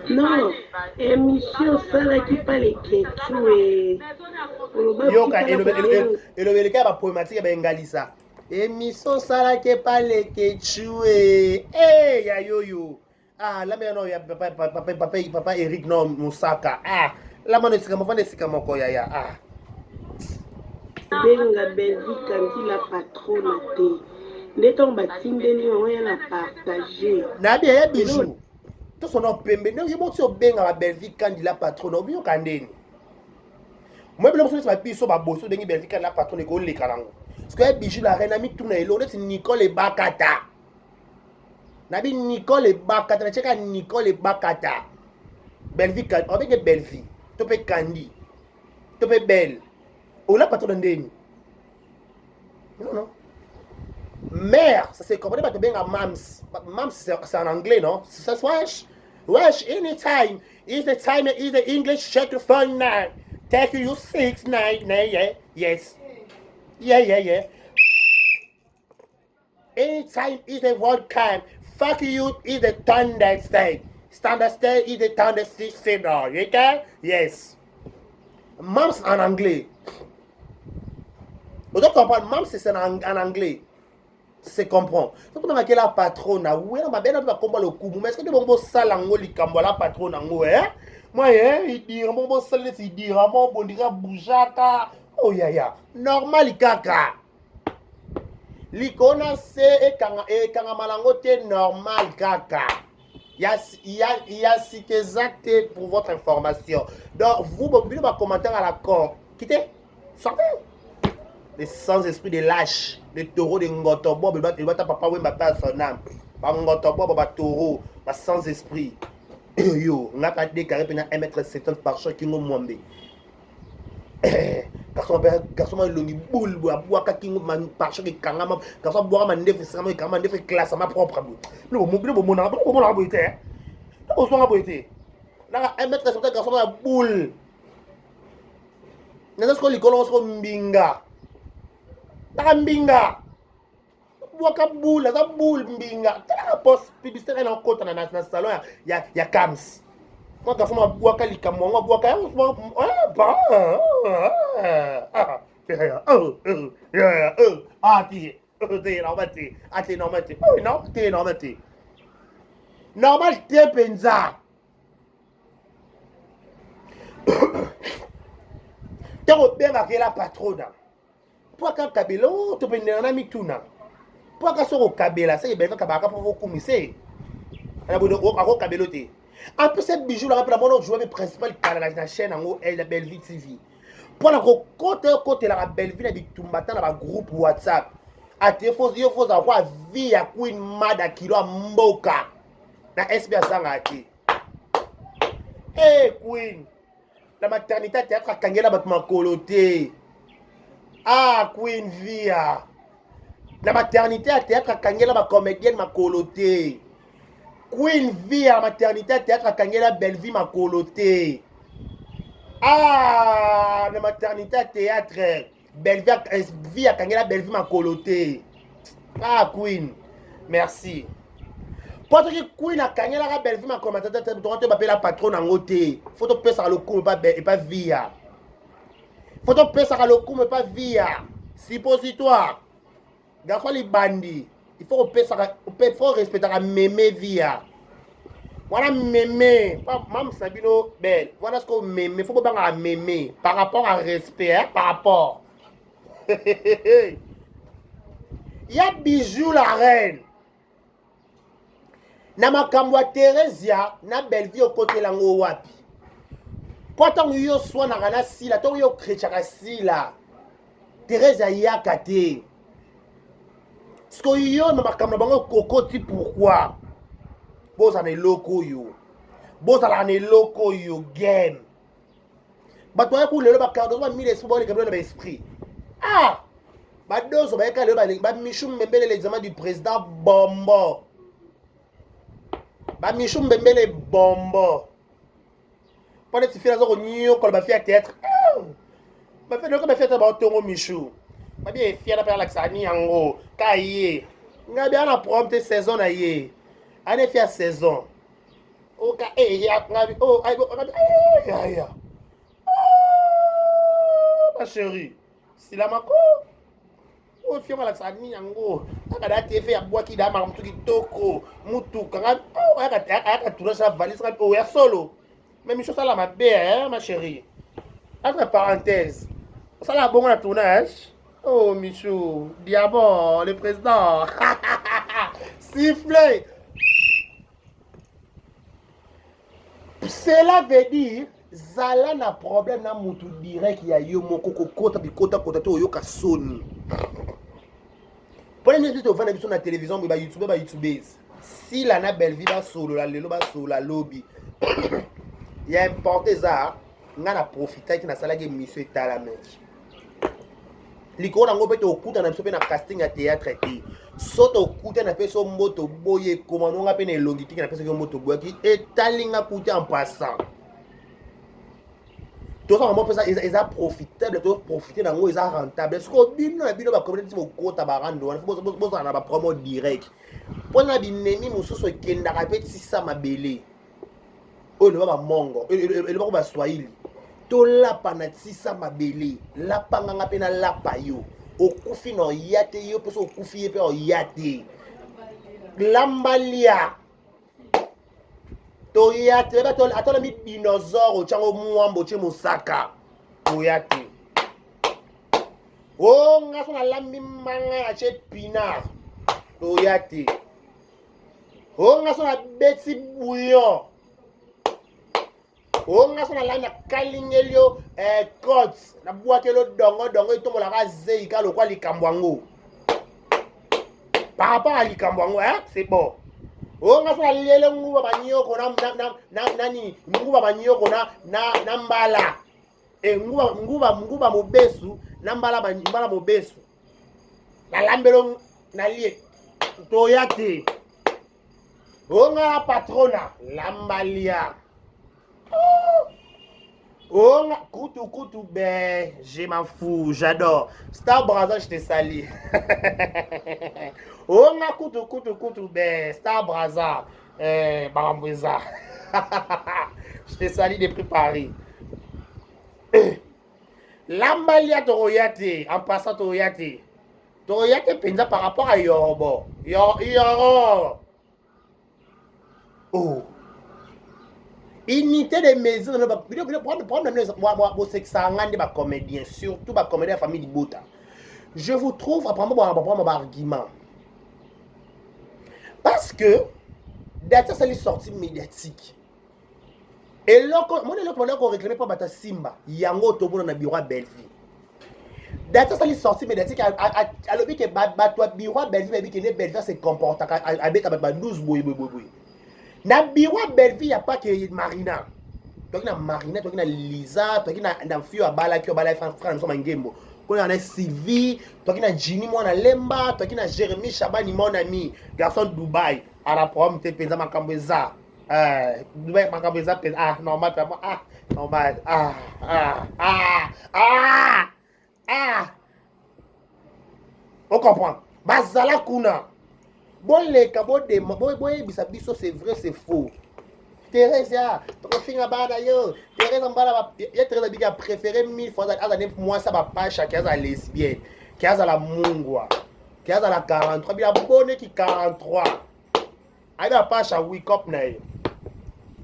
Non, émission osalaki pa Leketu e oloba yoka elobeleka ya baproblématique ya baengalisa. Émission osalaki epa Leketu e e ya yoyo ah lamba no ya papa papa papa papa Eric no Mosaka ah lamba no esika moko esika moko yaya ah. Benga Belvi Kandila patrona te nde ntango batindeli yango ya na partage. Nayebi ya Bijou tosona pembe ndenge yo moti obengaka Belvi Kandila patrona obiyoka ndeni moi biloko nyonso babiso babosi obengi Belvi Kandila patrona ekoleka nango. Sikoyo Bijou la reine amituna eloko neti Nicole Ebakata. Nabi Nicole Ebakata, natiaka Nicole Ebakata. Bellevue Kandi, obenge Bellevue, to pe Kandi, to pe Belle. Ola patron ndeni. Non non. Mère, ça c'est compris bato benga mams. Mams c'est en anglais non? Ça wesh. Wesh anytime is the time is the English check the phone now. Take you 6 9 9 yeah. Yes. Yeah. Anytime is the world time. Fuck you is the thunder state. Standard state is the thunder signal. You okay? Yes. Mams en anglais. Vous comprendre? Mams c'est en anglais. Se comprend. Donc on a la patronne. Oui, on va bien komba lokumu. Mais est-ce que bongo sala ngo likambo la patronne ngo eh? Moi eh, il dira bongo sala il dira mo bondira boujaka. Oh ya ya. Normal kaka. Likona se ekanga ekanga malango te normal kaka. Ya ya ya sika eza te pour votre information. Donc vous bino ba commentaire à la con. Quittez. Sortez. Les sans esprit de lâche, les taureaux de Ngotobo, le papa Wemba pas son âme. Ba Ngotobo ba taureau, ba sans esprit. Yo, nga ka décarré pena 1m70 par choc kingo mwambe. Garçon garçon elongi boule boye abwaka kingo par choc ekangama garçon abwaka mandefu esangama ekangama mandefu eklasama propre boye. Bino bomonaka bino bomonaka boye te. Bozwanga boye te. Naka 1m70 garçon ya boule. Naza sikoyo likolo sikoyo mbinga. Naka mbinga. Bwaka boule, aza boule mbinga. Talaka post publicité na okota na na salon ya ya, ya Kams. Mwa garçon abwaka likambo yango abwaka yango ah te te normal te ah te normal te oh non te normal te normal te mpenza. Ntango obengaka ye la patrona mpo akakabela o topendela na mituna mpo aka soki okabela seke beleka kabaka mpo okumisa ye akokabela te. En plus cette bijou laka mpe namona ojoue mpe principal kala na chaîne yango ya Bellevue TV mpo na kokota yo okotelaka Bellevue na bitumba ta na bagroupe WhatsApp ate yo fozala kwa vie ya Queen Mada kilo ya mboka na SB azangaka te. Hey, Queen na maternité théâtre akangela bato makolo te. Ah Queen Via na maternité ya théâtre akangela bacomédienne makolo te. Queen Via na maternité ya théâtre akangela Bellevue makolo te. Ah na maternité ya théâtre Bellevue Via akangela Bellevue makolo te. Ah Queen merci. Mpo soki Queen akangelaka Bellevue makolo matata tonga to bapela patron yango te. Fo topesaka lokumu epa Via. Fo topesaka lokumu epa Via. Suppositoire. Garçon libandi. Il faut kopesaka, faut respectaka meme Via. Wana meme, mamsa bino belle. Wana siko meme, faut bobangaka meme par rapport à respect, hein, par rapport. Ya Bijou la reine. Na makambo ya Theresia na Bellevue okotela ngo wapi? Po ntango yo swanaka na Sila, ntango yo kretiaka Sila, Theresia ayaka te. Sikoyo yo na makambo na bango okokoti pourquoi? Bozala na eloko oyo. Bozala na eloko oyo game. Bato baya ku lelo bakardozo ba mille esprit baoleka bino na baesprit. Ah! Badozo bayaka lelo bamichu mbembele l'examen du président bombo. Bamichu mbembele bombo. Mpo neti fila aza konyokola bafi ya théâtre. Bafi loka bafi ya théâtre baotongo michu. Babi efiana mpe alakisaka ni yango. Ka ye. Ngai bia na problème te saison na ye. Ana efi ya saison. Oka eh ya ngabi oh ay ngabi eh ya ya. Ma chérie. Silamako. Oyo fiongo alakisaka nini yango kaka da tv abwaki da makambo soki kitoko mutuka nga ayaka tournage na valise nga oyo ya solo. Mais micho osala mabe hein ma chérie. Entre parenthèse osala bongo na tournage. Oh Michou, diamant, le président. Sifflet. Cela veut dire zala na problème na mutu direct ya yo moko kokota bikota kota te oyoka soni. Omoni nde tovanda biso na télévision boye, bayoutube, bayoutubese, Sila na Bellevie basolola lelo, basolola lobi, ya importe eza nga na profitaki, nasalaki émission etalamaki likolo nango mpe tokutana biso mpe na casting ya théâtre te. So tokutana mpe so mboto boye, ekoma nonga mpe na elongi tiki napesaki yo mboto boyaki etalinga kuta. En passant, toza mamo mpenza, eza profitable, toprofite nango, eza rentable. Sikoyo bino na bino bakomedi nti bokota barando wana, bozala na bapromo direct mpona binemi mosusu ekendaka mpe tisa mabele oyo eloba bamongo, elobako baswahili, tolapa na tisa mabele. Lapanganga mpe nalapa yo, okufi na oya te, yo mpe so okufi, ye mpe oya te. Lambalia toya te, ata na mi dinosaure otyango mwambo otie mosaka, toya te. O nga so nalambi manga na tie pinard, toya te. O nga so nabeti bouillon, o nga so nalandi nakalingeli yo cote, nabwakeli yo dongo dongo etombolaka zei ka lokwa likambo yango par rapport à likambo yango, hein, c'est bon. O nga so naliele nguba banyoko na nini, nguba banyoko na mbala e nguba, nguba, nguba mobesu na mbala, mbala mobesu nalambelo nalie, toya te. O nga na patrona lambalia, oh nga kutu kutu be, je m'en fous, j'adore Star Braza, je te salue. Oh nga kutu kutu kutu be, Star Braza, makambo eza, je te salue depuis Paris. Lambalia, tokoya te. En passant, tokoya te, tokoya te mpenza par rapport à yorobo yoro. Oh, unité de mesure, problème bosekisaka nga nde bacomédien, surtout bacomédien ya famille libota. Je vous trouve apparemment baprendre baargument parce que dati asali sortie médiatique. Eloko moni, eloko banda koréclame mpo bato asimba yango, tomona na bureau ya Bellevie, dati asali sortie médiatique, alobi ke bato ya bureau ya Bellevie bayebi ke nde Bellevie ase comportaka, abeta bato ba 12 boye boye boye boye. Na bureau ya Bellevie ya pas ke Marina, toki na Marina, toki na Liza, toki na fio abalaki, abalaki frère na biso Mangembo kuna na Sylvie, toki na Jini mwana Lemba, toki na Jérémy Chabani, mon ami garçon Dubai, ala problème te mpenza, makambo eza Dubai, makambo eza mpenza. Ah, normal mpenza, ah, normal, ah, ah, ah, ah, ah, ocomprendre. Bazala kuna, boleka, bodema, boyebisa biso c'est vrai, c'est faux. Thérésia, tokofinga bana yo Thérèse mbala ye. Thérèse abiki apréféré mille fois aza ne mwasi ya bapasha ke aza lesbienne, ke azala mungwa, ke azala 43 bila boneki 43. Ayebi bapasha wicop na ye,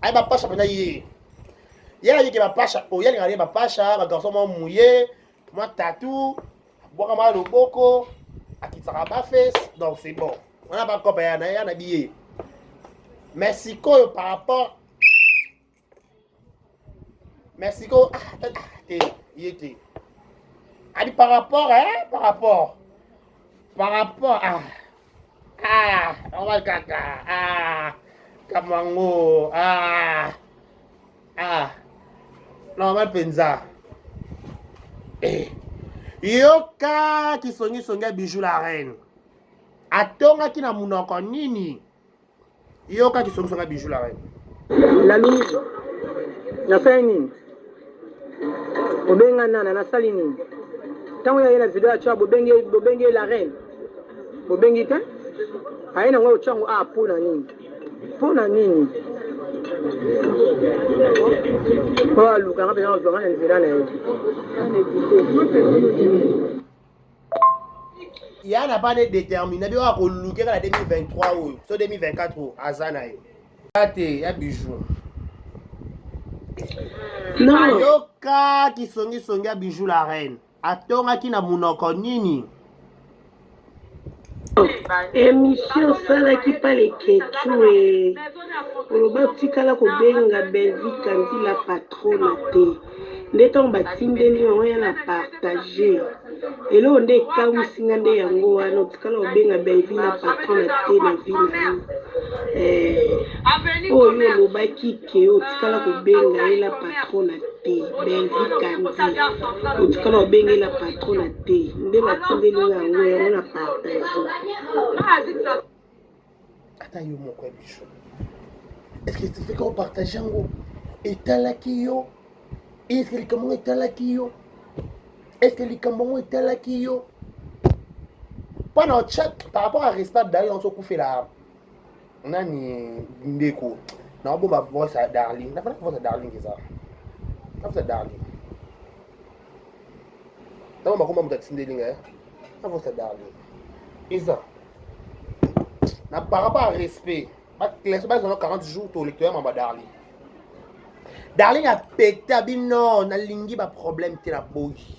ayebi bapasha mpenza ye. Ye ayiki bapasha oyo alingaka ye, bapasha bagarçon mwa muye mwa tatu, abwaka mwa loboko, akitisaka bafese, donc c'est bon wana bakopa ya na ye na biye. Mais sikoyo par rapport, mais sikoyo ah, ah, te ye te adi par rapport, hein, par rapport, ah, ah, normal kaka, ah, kamango, ah, ah, normal mpenza. Eh. Yoka kisongisongi ya Bijou la reine, atongaki na monoko nini? Yoka kisongisongi ya Bijou la reine. La Louise, nasali nini? Obenga nana, nasali nini? Ntango yaye na video ya tya, bobengi, bobengi la reine, bobengi te, aye nango otyango a mpo na nini? Mpo na nini? Oyo alukanga mpenza kozwanga na nzela na ye. Ya na bana déterminé bi oyo akolukeka na 2023 oyo so 2024 oyo aza na ye te ya Bijou. Non. Yoka kisongisongi ya Bijou la reine, atongaki na monoko nini? Émission osalaki pa Leketu e oloba otikala kobenga Bellevie Kandila patrona te, nde ntango batindeli yango ya na partage. Eloko nde ekamwisi nga nde yango wana otikala kobenga Bellevue la patrona te na vie na yo. Eh, oyo yo olobaki ke otikala kobenga ye la patrona te Bellevue Kandi otikala kobenga ye la patrona te nde batindeli nga yango yango na partage. Ata yo moko ya biso est-ce que tu fais qu'on partage yango etalaki yo est-ce que likambo yango etalaki yo est-ce que likambo yango etalaki yo mpo na chat par rapport à respect darling yango okufela nani ndeko naobomba voice ya darling nafana voice ya darling eza na voice ya darling ntango bakoma moto atindeli ngai na voice ya darling eza na par rapport à respect baclasse bazana 40 jours tolectoya mamba darling darling apeta bino nalingi baproblème te na boyi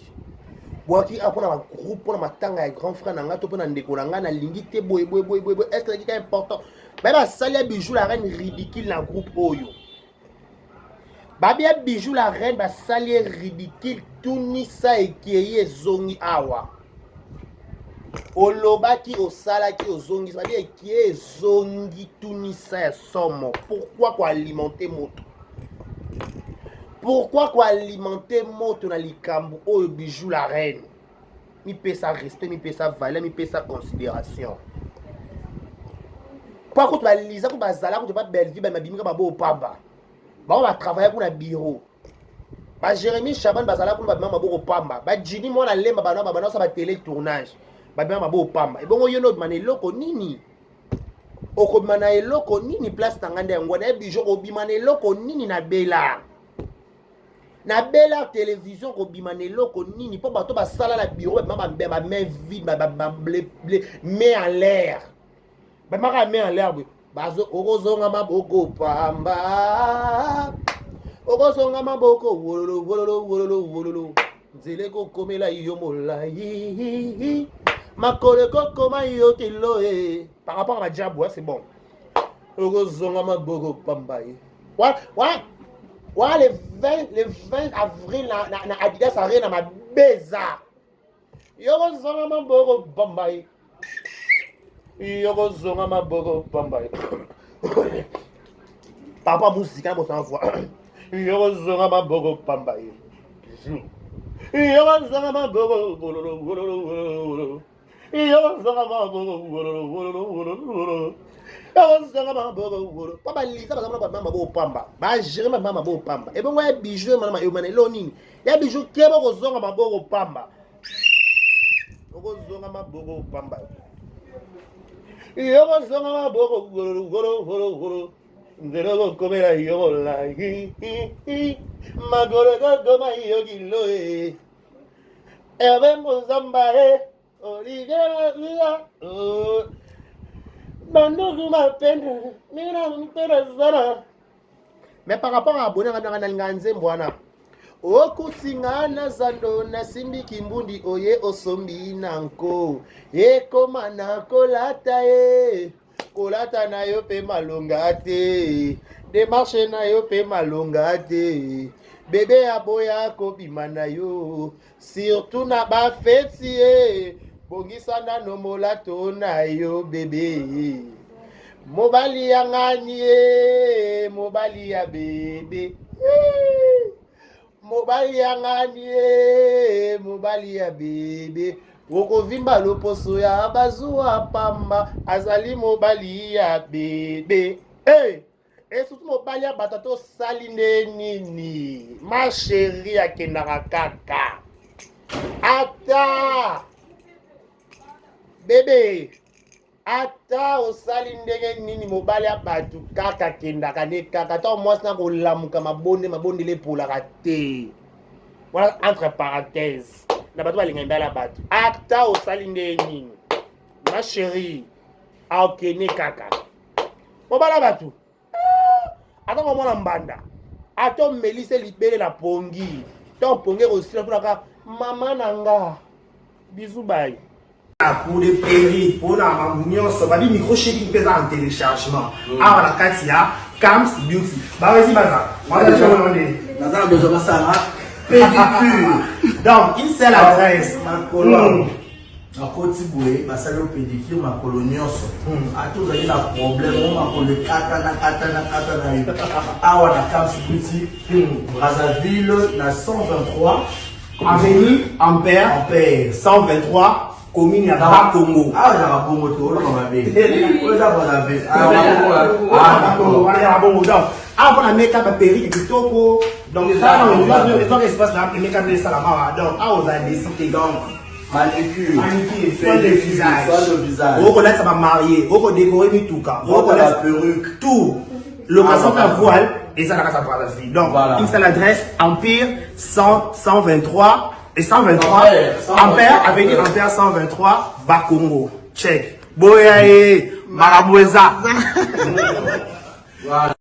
bwaki awa mpona bagroupe mpona matanga ya grand frère na ngai to mpona ndeko na ngai nalingi te boye boye boye boye boye est ce que kaka important baye basali ya bijou la reine ridicule na groupe oyo babi ya bijou la reine basali ye ridicule tunisa ekei ezongi awa olobaki osalaki ozongisi babi ekie ezongi tunisa ya somo pourquoi koalimente moto pourquoi koalimente moto na likambo oyo bijou la reine mipesa respect mipesa valeur mipesa considération mpo akutu baliza kutu bazala kutu ba bellevue bamabimika baboo pamba bango batravaille kuna bureau ba Jérémie Chaban bazala kuna babima maboko pamba ba Jini mwana lemba bana babana osala ba télé tournage babima maboko pamba ebongo yo nde obima na eloko nini okobima na eloko nini place na ngai nde yango wana ye bijo okobima na eloko nini na bela na bela télévision kobima na eloko nini mpo bato basala na bureau babima ba main vide ba main en l'air bamaka main en l'air boye bazo okozonga maboko pamba okozonga maboko wololo wololo wololo wololo nzela ekokomela yo molai makolo ekokoma yo kilo e par rapport à majabu c'est bon okozonga maboko pamba ye wa wa wa le 20 le 20 avril na, na, na adidas arena mabeza yokozonga maboko pamba ye yokozonga maboko pamba ye papa muzika na bosana voi yokozonga maboko pamba ye yokozonga maboko wololo wololo wololo yokozonga maboko wololo wololo wololo yokozonga maboko wololo po balisa baza mona bamama maboko pamba bagere bamama maboko pamba ebongo ya bijou emana emana elo nini ya bijou keba okozonga maboko pamba okozonga maboko pamba yokozonga maboko gologologologolo nzela okokomela yo molai makolo ekokoma yo kilo e herve mozamba e olivier mazia oh. banduku mapende mina mpena zana mais par rapport à abonné nga nalinga nzembo wana okuti nga na zando nasimbi kimbundi oye osombi na nko ekoma na kolata ye kolata na yo mpe malonga te demarche na yo mpe malonga te bebe aboya kobima na yo surtout na bafeti ye bongisa nano molato na yo bebe mobali ya ngani ye mobali ya bebe mobali ya ngani ye mobali ya bebe okovimba loposo ya bazuwa pamba azali mobali ya bebe hey! Et surtout mobali ya bato ata osali nde nini ma chérie akendaka kaka ata bebe ata osali ndenge nini mobali ya bato kaka akendaka nde kaka ata mwasi na kolamuka mabonde mabondela epolaka te wana entre parenthèse na bato balinga mibali ya bato ata osali ndenge nini ma chérie akende kaka mobala bato ah, ata komona mbanda ata omelise libele na pongi to pongi ekosila tunaka mama na nga bizu bayi pour des prairies mpona mambo nyonso babi micro shaking mpe eza en téléchargement mm. awa na kati ya cams beauty bawezi baza naza na besoin basala. Pédicure. Donc, une seule adresse. Makolo. Nakoti boye, basali yo pédicure makolo nyonso. Ata ozali na problème o makolo ekatana katana katana yo, awa na Kams Beauty, Brazzaville, na 123 Avenue Ampère, Ampère 123, commune ya Bakongo. Awa ezaka bongo te, oloba mabe, oyo eza Brazzaville. Awa wana ya bongo. Donc awa mpona make-up, baperruque kitoko. Donc ezaka espace na make-up esalama awa. Donc awa ozala décité. Donc manicure, manicure, soin de visage, soin de visage, okolatisa bamariés, okodécorer mituka, okola perruque, tout, location ta voile eza na kati ya Brazzaville. Donc Voilà. une seule adresse, Empire 100, 123 et 123 Ampère, 123, Ampère, avenue Ampère 123, Bakongo. Check, boya ye makambo eza. Voilà.